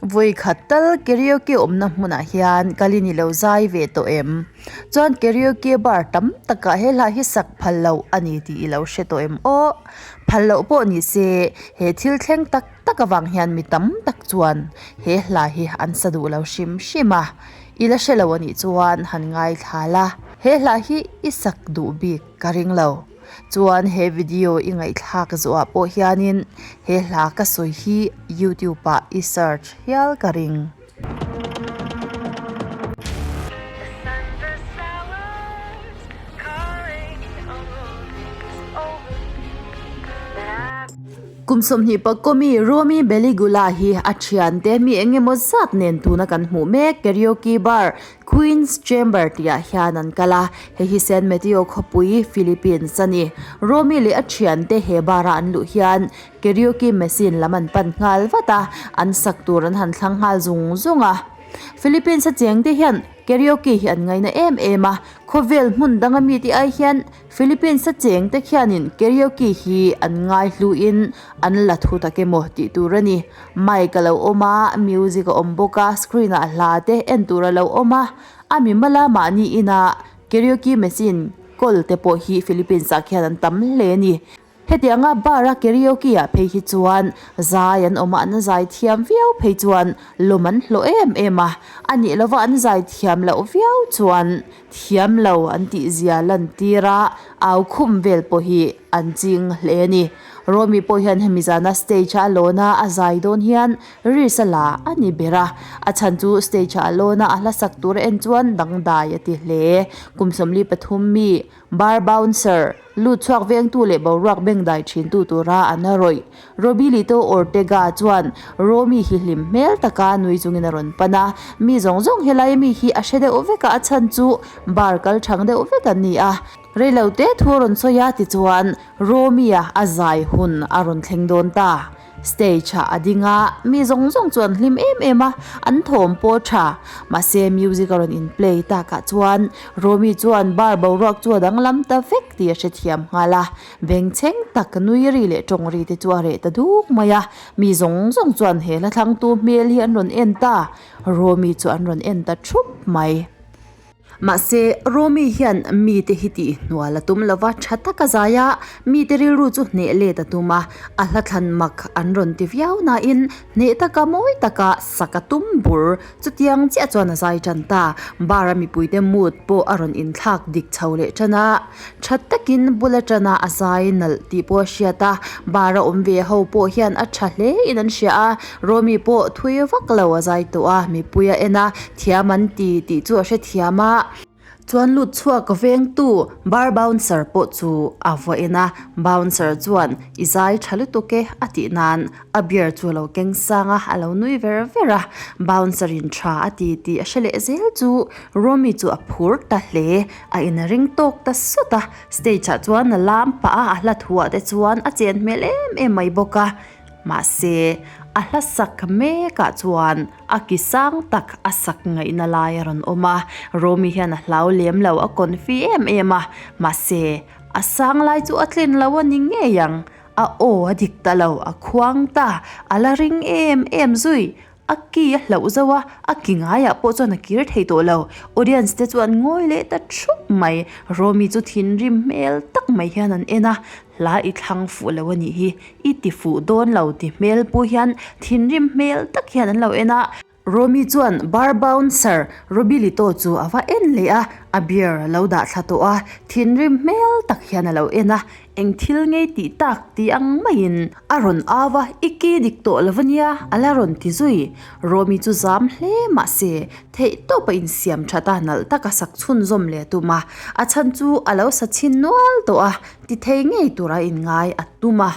Vawi khat tal karaoke awmna hmunah hian kalin i lo zai ve tawh em? Chuan karaoke bar tam takah he hla hi sak phal loh a ni tih i lo hre tawh em aw? Phal loh pawh ni se he thil thleng tak tak avang hian mi tam tak chuan he hla hi an sa duh lo hrim hrim a, i la hre lo a nih chuan han ngaithla la, he hla hi i sak duh bik ka ring lo. Chuan he video i ngaihthlak zawhah pawh hianin he hla ka sawi hi youtube ah i search hial ka ring. Kum 20 pakawmi Romy Beligula hi a thiante mi eng emaw zat nen tuna kan hmuh mek karaoke bar Queen's Chamber tihah hian an kal a, hei hi San Mateo khawpui, Philippines a ni. Romy leh a thiante he bar-a an luh hian karaoke machine lam an pan nghal vat a, an sak tur an han thlang nghal zung zung a. Philippines a chengte hian karaoke hi an ngaina em em a, khawvel hmun danga mite ai hian Philippines a chengte khianin karaoke hi an ngaihluin an la thu tak emaw tih tur a ni. Mic a lo awm a, music a awm bawk a, screen ah hla te en tur a lo awm a, a mi mala mahni ina karaoke machine kawl te pawh hi Philippines ah khian an tam hle a ni. Hetianga bar a karaoke ah phei hi chuan zai an awm a, an zai thiam viau phei chuan lawm an hlawh em em a, a nih lova an zai thiam loh viau chuan thiam lo an tih zia lantir a, au khum vel pawh hi an ching hle a ni. Romi pawh hian hemi zana stage a lawn a a zai dawn hian risk a la a ni ber a, a chhan chu stage ah a lawn a a hla sak tur a en chuan dangdai a ti hle. Kum 43 mi Bar bouncer, lut chhuak vengtu leh boruak bengdai thintu tura an a rawih. Robilito Ortega chuan Romy hi hlim hmel taka nui chungin a rawn pan a, mi zawng zawng helai mi hi a hre deuh vek a, a chhan chu bar kal thang deuh vek an ni a. Reilo te thu a rawn sawi a tichuan Romy-a a zai hun a rawn thleng dawn ta. Stage ah a ding a, mi zawng zawng chu an hlim em em a, an thawm pawh a tha. Mahse music a rawn in play takah chuan Romy chuan bar boruak chu a danglam ta vek tih a hrethiam nghal a, bengchheng tak nui ri leh tawng ri te chu a reh ta duk mai a, mi zawng zawng chuan he hla thlangtu hmel hi an rawn en ta, Romy chu an rawn en ta thup mai. Mahse, Romi hian mite hi tih hnual a tum lova, tha tak a zai a, mite rilru chu hneh let a tum a, a hla thlan mak an rawn ti viau nain hneh taka mawi taka sak a tum bur. Chutiang chiah chuan a zai tan ta. Bar a mipuite mood pawh a rawn inthlak dik chho leh tan a, tha takin bula tana a zai nalh tih pawh a hriat a, bar a awm ve ho pawh hian a tha hle in an hria a, Romi pawh thui vak lo a zai tawh a, mipui a en a, thiam an ti tih chu a hrethiam a. Chuan lut chhuak vengtu bar bouncer pawh chu a vaw en a, bouncer chuan i zai tha lutuk e a tih nan a beer chu a lo keng sang a, a lo nui ver ver a, bouncer in tha a ti tih a hre leh zel chu Romi chu a phur ta hle. A inring tawk ta sawt a, stage ah chuan a lam pah a, a hla thuah te chuan a chen hmel em em mai bawk a, mahse a hla sak mek ah chuan a ki sang tak a sak ngaihna lai a rawn awm a, Romi hian a hlau lem lo, a confi em em a, mahse a sang lai chu a tlin lo a ni ngei ang, a aw a dik ta lo, a khuang ta, a la ring em em zui. A ki a hlauh zauh a, a ki ngaiah pawh chuan a kir thei tawh lo. Audience te chu an ngawi leh ta thup mai. Romi chu thinrim hmel tak mai hian an en a, hla i thlang fuh lo a nih hi, i ti fuh dawn lo ti hmel pu hian thinrim hmel tak hian an lo en a. Romi chuan bar bouncer Robilito chu a va en leh a, a beer a lo dah thla tawh a, thinrim hmel tak hian a lo en a, Eng thil ngei tih tak ti ang maiin a rawn au a, i ki dik tawh lo ania a la rawn ti zui. Romi chu zam hle mahse theih tawp a insiam that a, nalh taka sak chhunzawm leh a tum a, a chhan chu a lo sa chhin nual tawh a, ti thei ngei tura inngai a tum a.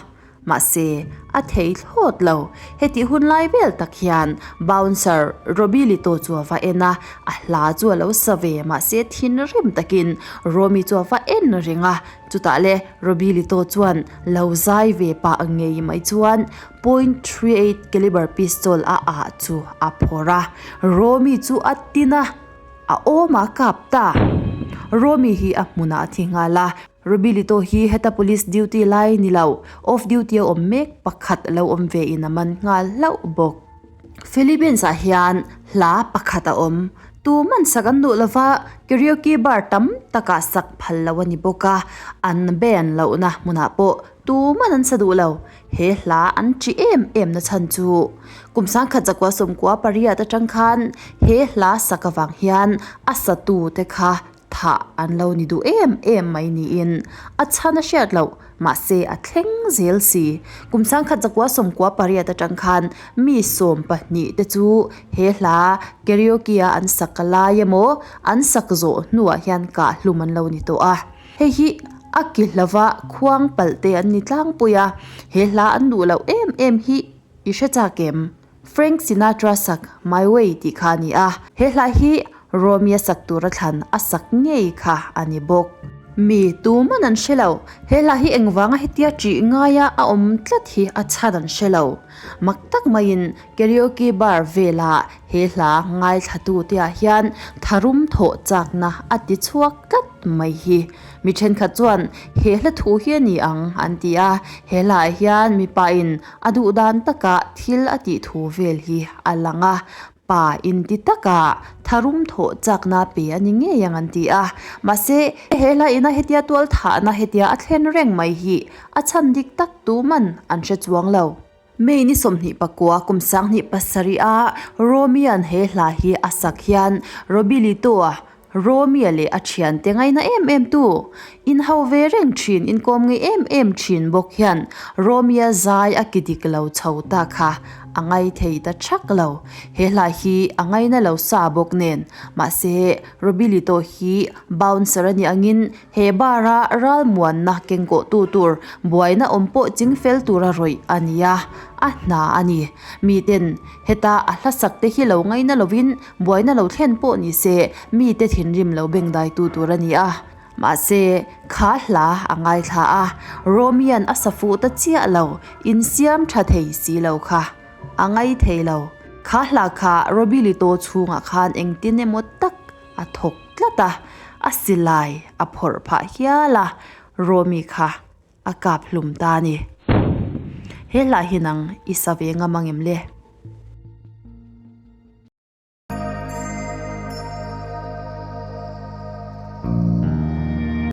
Mahse, a thei thlawt lo. Hetih hun lai vel tak hian bouncer Robbie Lito chu a va en a, a hla chu a lo sa ve mahse thinrim takin Romy chu a va en reng a. Chutah le Robbie Lito chuan lo zai ve pah ngei mai chuan point 38 caliber pistol a ah chu a phawrh a, Romy chu a tin a, a awm a kap ta. Romy hi a hmunah a thi nghal a. Robilito hi heta police duty lai ni lo, off duty a awm mek pakhat lo awm ve in a man nghal hlauh bawk. Philippines ah hian hla pakhat a awm. Tuman sak an duh lova, karaoke bar tam takah sak phal lo a ni bawk a, an band lohna hmunah pawh tuman an sa duh lo. He hla an ṭi em em na chhan chu kum sangkhat zakua sawmkua pariat atang khan he hla sak avang hian a satu te kha thah an lo ni duh em em mai niin a chhan a hriat loh mahse a thleng zel si. Kum sangkhat zakua sawmkua pariat atang khan mi 12 te chu he hla karaoke a an sak lai emaw an sak zawh hnuah hian kah hlum an lo ni tawh a. Hei hi a ki hlova khuang palh te an ni tlangpui a, he hla an duh loh em em hi i hre chak em? Frank Sinatra sak My Way tih kha a ni a, he hla hi Romeo sak tura thlan a sak ngei kha a ni bawk. Mi tuman an hre lo, he hla hi engvanga hetia ṭih ngaia a awm tlat hi a chhan an hre lo. Mak tak maiin Karaoke bar velah he hla ngaithlatute ah hian tharum thawh chakna a ti chhuak tlat mai hi. Mi thenkhat chuan he hla thu hi a ni ang an ti a, he hlaah hian mipa in a duh dan taka thil a tih thu vel hi a lang a, pa inti taka tharum thawh chakna pe a ni ngei ang an ti a. Mahse, he hla ina hetia tual thahna hetia a thlen reng mai hi a chhan dik tak tuman an hre chuang lo. May ni 29 kum 2007 a Romian he hla hi a sak hian Robilito-a Romia leh a thiante ngaina em em tu, inhau ve reng thin, inkawm ngei em em thin bawk hian Romia zai a ki dik lo chho ta kha a ngai thei ta thak lo. He hla hi a ngaina lo sa bawk nen. Mahse, Robilito hi bouncer a nih angin He bar-a ralmuanna kengkawhtu tur buaina awm pawh ching fel tura rawih a ni a, a hna a ni. Miten heta a hlasak te hi lo ngaina lovin buaina lo thlen pawh ni se mite thinrim lo bengdaitu tur a ni a. Mahse, kha hla a ngaithla a, Romian a sa fuh ta chiah lo, insiam tha thei si lo kha a ngai thei lo. Kha hla kha Robilito chhungah khan engtin emaw tak a thawk tlat a, a silai a phawrh phah hial a, Romi kha a kap hlum ta a ni. He hla hi nang i sa ve ngam ang em le?